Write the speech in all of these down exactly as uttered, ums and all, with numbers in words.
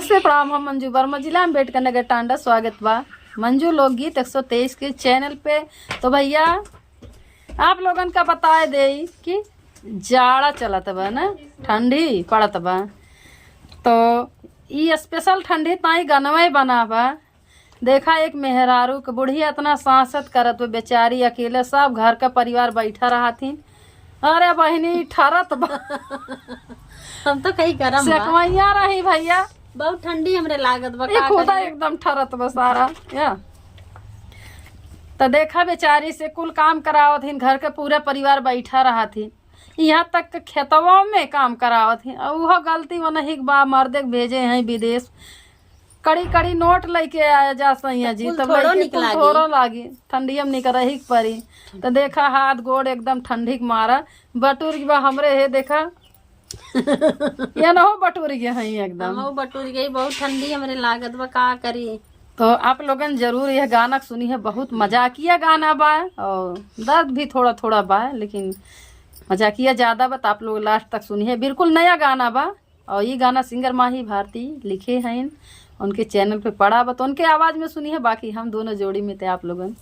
से प्रणाम, हम मंजू वर्मा, जिला अम्बेडकर नगर, टांडा। स्वागत बा मंजू लोकगीत एक सौ तेईस के चैनल पे। तो भैया, आप लोगन का बताए देई कि जाड़ा चलत बा ना, ठंडी पड़त बा, तो ई स्पेशल ठंडी ताई गनवे बना बा। देखा, एक मेहरारू के बुढ़िया इतना सांसत करत बा, बेचारी अकेले, सब घर का परिवार बैठा रहथिन। अरे बहिनी, ठरत बा। हम तो कहीं गरम बा। सेकवैया रही भैया। बहुत ठंडी हमरे लागत बा, ये का खुदा करी? एकदम ठरत बा सारा, या। त देखा, बेचारी से कुल काम करावत हिन, घर के पूरा परिवार बैठा रहथिन, यहाँ तक के खेतवा में काम करावत हिन। और उहो गलती वनही के बा, मर्दे के भेजे हैं विदेश, कड़ी कड़ी नोट लेके आया जा सैया जी, कुल तब थोड़ो लेके निक कुल लागी। थोड़ो लागी, ठंडिया में निकर रही के परी। त देखा, हाथ गोड़ एकदम ठंडी के मारा बटुर के बा हमरे, हे देखा। ये ना हो बटुर के हैं एकदम। हमहू बटुर गई, बहुत ठंडी हमरे लागत बा, का करी? तो आप लोगन जरूर यह गाना सुनी है, बहुत मजाकिया गाना बा और दर्द भी थोड़ा थोड़ा बा, लेकिन मजाकिया ज्यादा बा। तो आप लोग लास्ट तक सुनी है, बिल्कुल नया गाना बा। और ये गाना सिंगर माही भारती लिखे हैं, उनके चैनल पे पड़ा बा, तो उनके आवाज में सुनी है। बाकी हम दोनों जोड़ी में थे, आप लोगन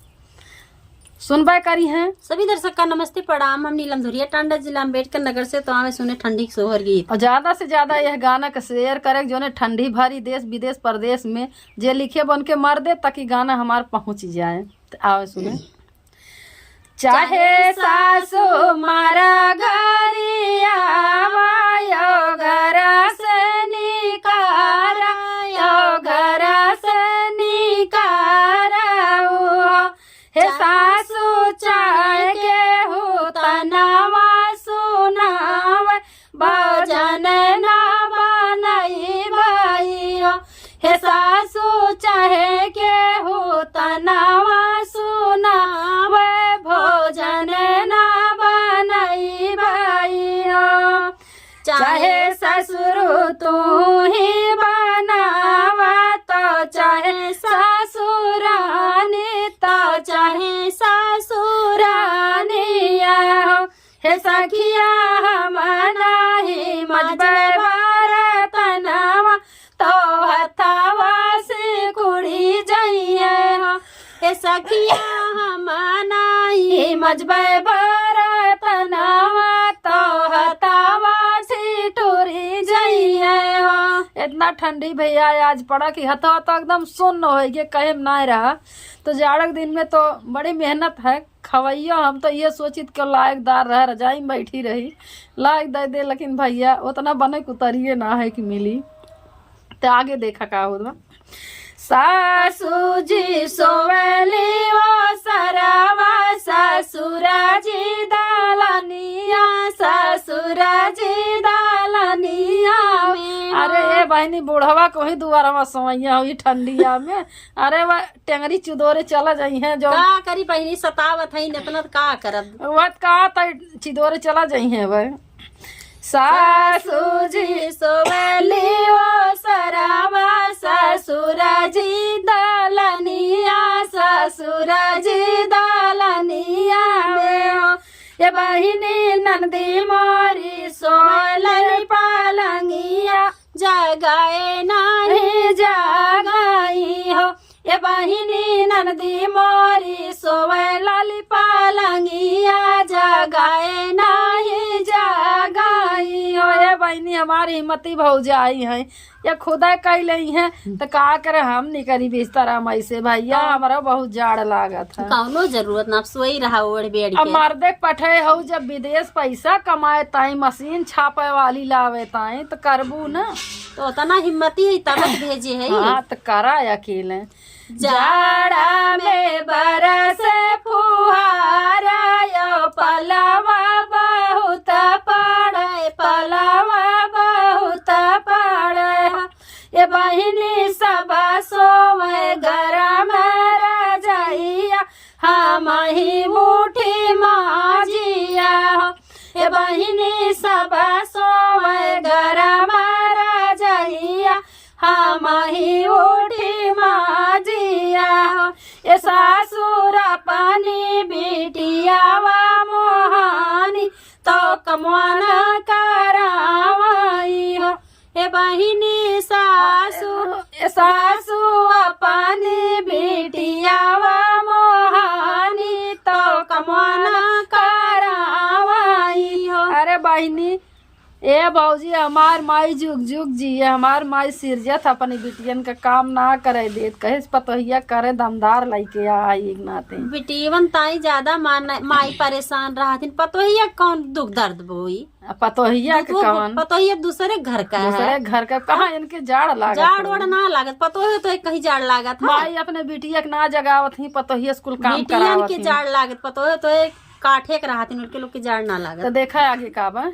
सुनबे करी हैं। सभी दर्शक का नमस्ते, प्रणाम। हम नीलम धुरिया, टांडा, जिला अम्बेडकर नगर से। तो आवे सुने ठंडी के सोहर गीत। और ज्यादा से ज्यादा यह गाना का शेयर करे, जोने ठंडी भरी देश विदेश परदेश में जे लिखे बा उनके मर्दे तक ई गाना हमार पहुँच जाए। तो आवे सुने। चाहे सासू मारा गरियावा, यो घर से निकारा, यो घर से निकारा, उहो हे सासू चाहे केहू तनवा सुनावे, भजन ना बनइबइ हो। हे सासू चाहे केहू तनवा सुनावे, भोजन ना बनइबइ हो। चाहे ससुर तू ही बनावा, तो चाहे ससुरानी, तो चाहे ससुरानिया हो। हे सखिया हम नाही मजबै बरतनवा, तो हथवा सिकुड़ी जइहे हो। हे सखिया हम नाही मजबै बरतनवा, तो हथवा सिकुड़ी जइहे हो। इतना ठंडी भैया आज पड़ा कि हथवा तो एकदम सुन्न होइ गए, कहे में नाहीं रहा। तो जाड़ा के दिन में तो बड़ी मेहनत है। खवैया हम तो ये सोचित के लायकदार रह, रजाई में बैठी रही, लायक दे दे, लेकिन भैया उतना बने कुतरिए ना है कि मिली। तो आगे देखा का होत बा। सासू जी सोवली ओ सरवा, ससुरा जी दालनिया, ससुरा जी दालनिया में। अरे ए बहिनी, बुढ़वा को ही दुआरवा सोवैया हुई ठंडिया में। अरे वह टेंगरी चिदोरे चला जइहे जो। का करी बहिनी, सतावत है इतना, तो का करब? वह का त चिदोरे चला जइहे वह। सासू जी सोवली ओ सरवा, ससुरा जी दालनिया, ससुरा जी दालनिया में हो। ए बहिनी ननदी मोरी सोवली पलंगिया, जगाए नाही जगाई हो। ए बहिनी ननदी मोरी सोवली पलंगिया, जगाए नाही जगाई हो। ए बहिनी हमारी हिम्मती भौजाई है, ये खुदा कइ लेइहे, त का करे, हम निकरी बिस्तरा में से भैया, हाँ। हमरा बहुत जाड़ लागत है। कौनो जरूरत ना, अब सोई रहा ओढ़ बेड़ अब के। मर्दे के पठे हऊ जब विदेश पैसा कमाए ताई, मशीन छापे वाली लावे ताई, त करबू ना। तो उतना हिम्मती है, तब भेजे है। हाँ, त करा अकेले। जाड़ा में बरस फुहारा, यो पलवा बहुत पड़े, पलवा बहुत पड़े। ए बहिनी सब सोवे गरम रजइया, हम ही मुठी माजिया हो। ए बहिनी सब सोवे गरम रजइया, हम ही उठी माजिया हो। ए सासुर अपनी बिटियावा मोहानी, तो कमवा ना करावई हो। ए बहिनी सासु सासू अपनी बिटियावा मोहानी तो कमवा ना करावाई हो। अरे बहिनी, ए भौजी, हमार माई जुग जुग जिए, हमार माई सिरजत अपनी बिटियन का काम ना करे देत, कहे पतोहिया करे दमदार लइके आई एक नाते। बिटियवन ताई ज्यादा मान-, माई परेशान रहथिन, पतोहिया कौन दुख दर्द बोई? आ पतोहिया के दुख, कवन? पतोहिया दूसरे घर का है। दूसरे घर का, कहाँ इनके जाड़ लागत जाड़ है? ओड़ ना लागत, पतोहिया तो एक कहीं जाड़ लागत है। माई अपने बिटिया के ना जगावत ही, पतोहिया स्कूल काम बिटियन करावत के ही। जाड़ लागत, पतोहिया तो एक काठे के रहथिन, उनके लोग के जाड़ ना लागत। तो देखा आगे का बा।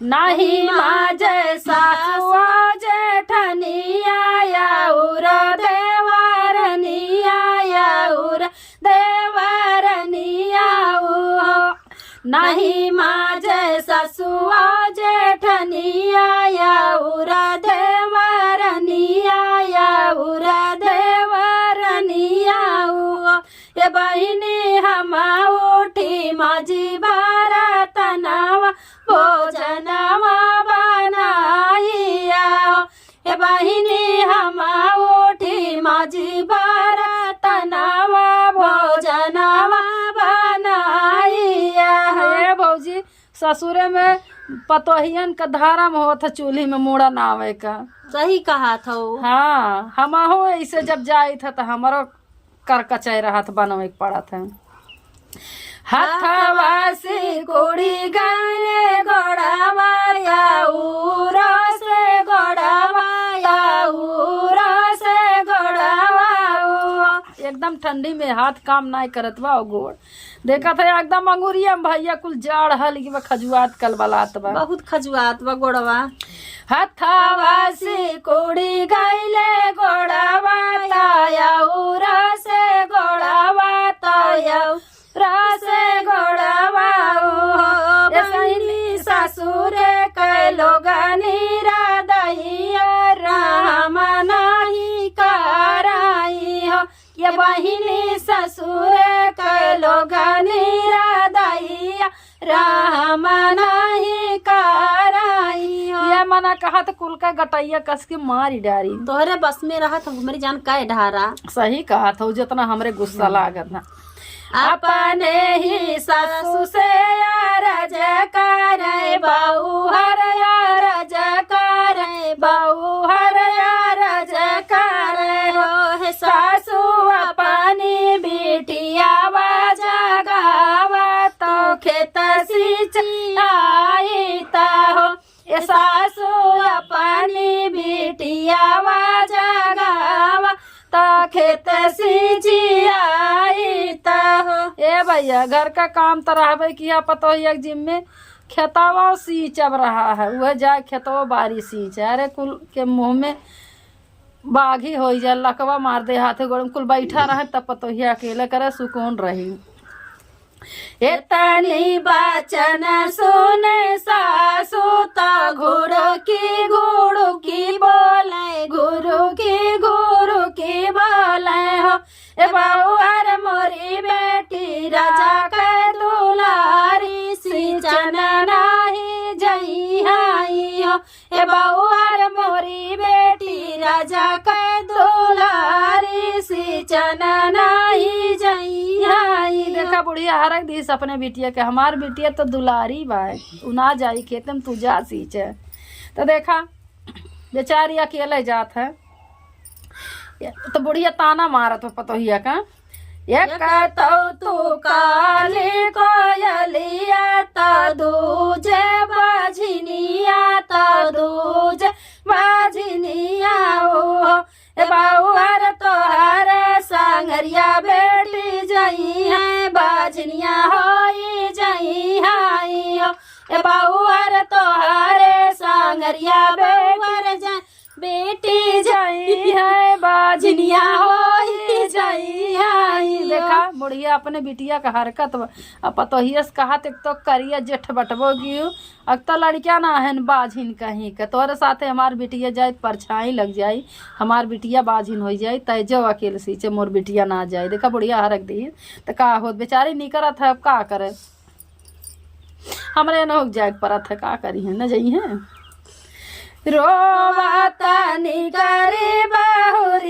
नहीं माजे सासु जेठनिया या उर देवरनिया या उर देवरनिया हो। नहीं माजे ससुआ जेठनिया या उर देवरनिया या उर देवरनिया हो। ए बहिनी हम उठी मजी बरतनवा भोजनवा बनाइया हो। ए बहिनी हम उठी मजी बरतनवा भोजनवा बनाइया हो। ए भौजी, ससुरे में पतोहियन का धर्म होत है चूल्ही में मूड़ा ना आवे का। सही कहा था। हाँ, हमहू ऐसे जब जाइत है तो हमरो करकचै रहत बनवे के पड़त है। हथवा से कोड़ी गए गोड़वा या उरा से गोड़वा या उरा से गोड़वा ओ। एकदम ठंडी में हाथ काम नाय करत बा ओ गोड़। देखत है एकदम अंगुरिया में भैया कुल जाड़ हल कि बा खजुआत कलबलात बा। बहुत खजुआत बा गोड़वा। हथवा से कोड़ी गइले गोड़वा ताया उरा से गोड़वा ताया उरा से गोड़वा ओ। ए सैनी ससुर के लोगनी रा दहिया राम नाही कराई हो। ये बहिनी ससुर के लोगनी रा दहिया राम नाही कराई हो। ये मना कहत कुल का गटैया कस के मारी डारी। तोहरे बस में रहत हमरी जान कै ढारा। सही कहत हो, जितना हमरे गुस्सा लागत ना। अपने ही सासू से अरज करे बहू हर अरज करे बहू हर अरज करे हो। हे सासू अपनी बिटिया जगावा तो खेत सिंचाई त हो। ए सासू अपनी बिटिया जगावा त खेत सिंचाई त हो। ए भैया, घर का काम त रहबे किया, पतोहिया के जिम्मे खेतवा सींचब रहा है, वह जाए खेतवा बारी सींचे। अरे कुल के मुँह में बाघी होई जाए, लकवा मार दे हाथे गोड़ में, कुल बैठा रहे तब पतोहिया अकेले करे सुकून रही। एतनी बचन सुने सासु त घुड़की घुड़की बोले, घुड़की घुड़की बोले हो। ए बउअर मोरी बेटी राजा के दुलारी, सिंचन नाही जइहाई हो। ए बउअर मोरी बेटी राजा के दुलारी, सिंचन नाही जइहाई हो। देखा बुढ़िया हरक दीस अपने बिटिया के, हमार बिटिया तो दुलारी बा, उ ना जाई खेत में, तू जा सींचे। तो देखा बेचारी अकेले जात है। तो बुढ़िया ताना मारत हो पतोहिया का, एक तो तू काली कोयलिया, तो दूजे बाझिनिया, तो दूजे बाझिनिया ओ। ए बउअर तोहर संगरिया बेटी जइहैं, बाझिनिया होई जइहैं ओ। ए बउअर तोहर संगरिया बेटी जइ-, बेटी जइहैं, बाझिनिया होई जइहैं ओ। देखा बुढ़िया अपने बिटिया का हरकत बा। अब पतोहिया से कहत एक तो करिया जेठ बटबो गियो, अब तो लड़किया ना हन बाझिन कहीं के, तोहरे साथे हमार बिटिया जाए त परछाई लग जाई, हमार बिटिया बाझिन होई जाई, तै जो अकेले सींचे, मोर बिटिया ना जाए। देखा बुढ़िया हरक दी त का होत, बेचारी निकरत है, अब का करे, हमरे न हो जाए के परत है, का करी है, न जइहैं। रोवा तनी गरीब बहुरी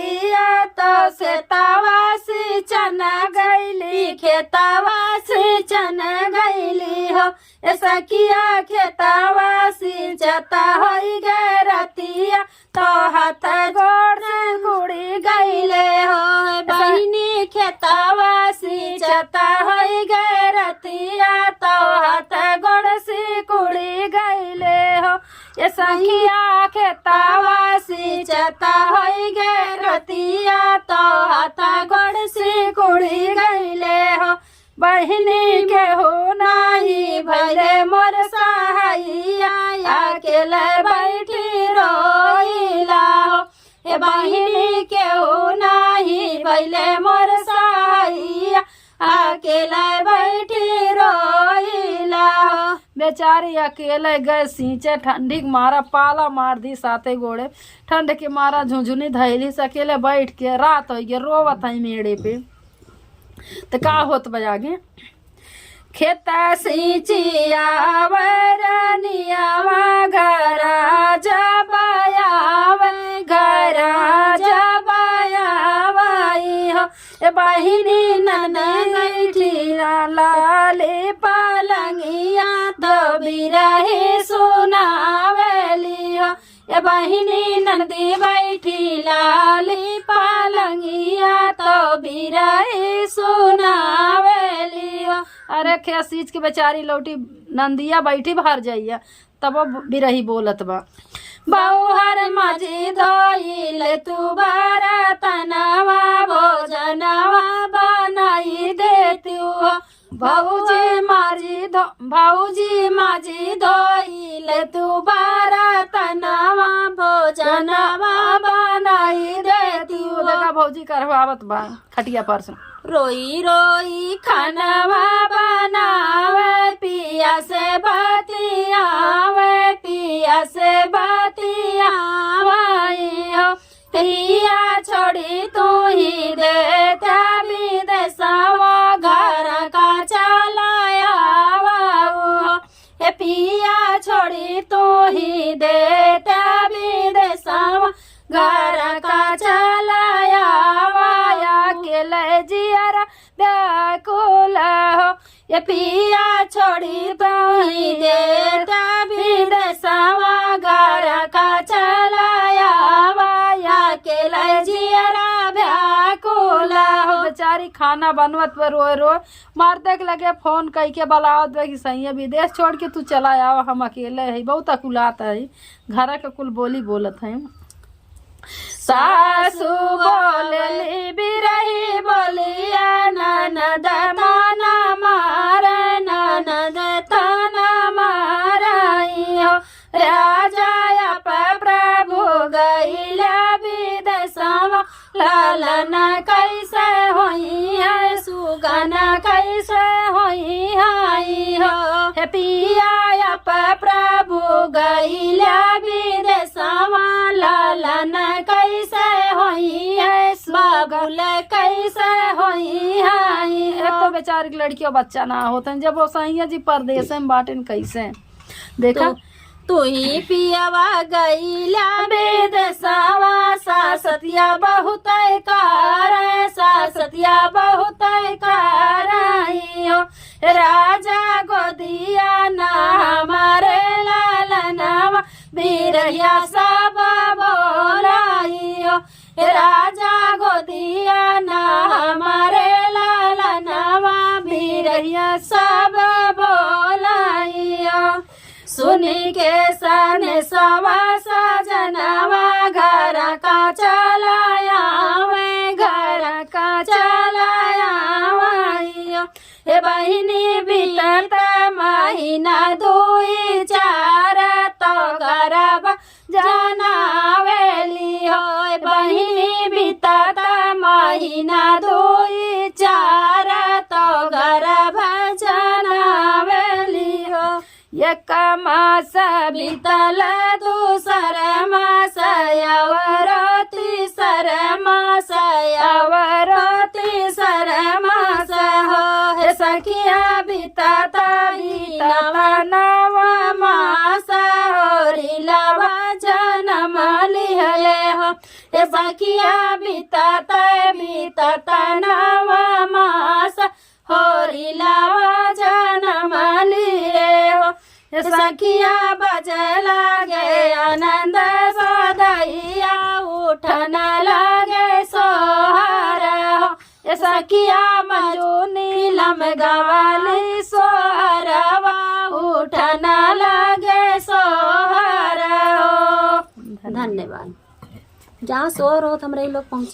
खेतवा सींचन गइली, खेतवा सींचन गइली हो। ए सखिया खेतवा सींचत होई गे रतिया, तो हाथ गोड़ सिकुड़ी गइले हो। ए बहिनी खेतवा सींचत होई गे रतिया, तो हाथ गोड़ सिकुड़ी गइले हो। ए सखिया खेतवा सींचत होई गे रतिया, तो हाथ गोड़ सिकुड़ी गइले हो। बहिनी केहू नाही भइले मोर सहाइया, अकेले बैठी रोइला हो। ए बहिनी केहू नाही भइले मोर सहाइया, अकेले बैठी रोइला हो। बेचारी अकेले गए सींचे, ठंडी के मारा पाला मार दी साते गोड़े। ठंड के मारा झुंझुनी धइली से अकेले बैठ के रात होइ गए, रोवत है मेड़े पे। त का होत बा आगे? खेत सींचिया वरनियावा घरा जब आवे, घरा जब आवे हो। ए बहिनी ननैठी लाली पलंगिया तो बिरही सुनावेली हो। ए बहिनी ननदी बैठी लाली पलंगिया तो बिरही सुनावेली हो। अरे खेत सींच के बेचारी लौटी नंदिया बैठी भर जाइया, तब वो बिरही बोलत बा। बउहर माजी धोइले तू बरतनवा, भोजनवा बनाई देतू हो। भौजी माजी धो, भौजी माजी धोइले तू बरतनवा, भोजनवा बनाई देतू हो। देखा भौजी करवावत बा खटिया पर से। रोई रोई खानवा बनावे, पिया से बतियावे, पिया से बतियावे हो। पिया छोड़ी तू ही देता विदेशवा, घर का चलाया हो। ए पिया छोड़ी तू ही देता विदेशवा, घर का चलाया हो। अकेले जियरा व्याकुल हो। ए पिया छोड़ी तू ही देता विदेशवा, घर का चलाया हो। अकेले जियरा व्याकुल हो। बेचारी खाना बनवत पर रोए रोए मर्दे के लगे फोन कइके बलावत बा कि सैया विदेश छोड़ के तू चला आवा, हम अकेले है, बहुत अकुलात है, घर के कुल बोली बोलत है। सासू बोलली बिरही बोलिया, ननद ताना मारे, ननद ताना मारई हो। राजा आप प्रभु गइला विदेशवा, लालन कैसे होई है, सुगन कैसे होई है हो। हे पिया आप प्रभु गइला विदेशवा, लालन कैसे होई है, सुगन कैसे होई है हो। एक तो बेचारी के लड़कियों बच्चा ना होतन, जब वो सैया जी परदेश में बाटेन कैसे? देखा। तू, तू ही पियवा गइला विदेशवा, सासतिया बहुत कार, सासतिया बहुत कार हो। राजा गोदिया ना हमारे लालनवा, बिरहिया सब बोलाई हो। राजा गोदिया ना हमारे लालनवा, बिरहिया सब बोलाई हो। सुनी के सनेसवा सजनवा, घर का चलाया आवे, घर का चलाया आवे। हे बहिनी बीतत महीना दुई चार, तो घर भजन आवेली हो। हे बहिनी बीतत महीना दुई चार, तो घर भजन आवेली हो। एक मास बीतल दूसर मास, अवरो तीसर मास, अवरो तीसर मास हो। हे सखिया बीतत बीतत नव मास हो, रीलवा जनम लिहले हो। हे सखिया बीतत बीतत नवा मास, होरी लावा जनम लिए हो। ए सखिया बजे लागे आनंद सदैया, उठन लागे सोहर हो। ए सखिया मंजू नीलम गवाली सोहरवा, उठन लागे सोहर हो। धन्यवाद। जहाँ शोर होत हमरे लोग पहुँचे।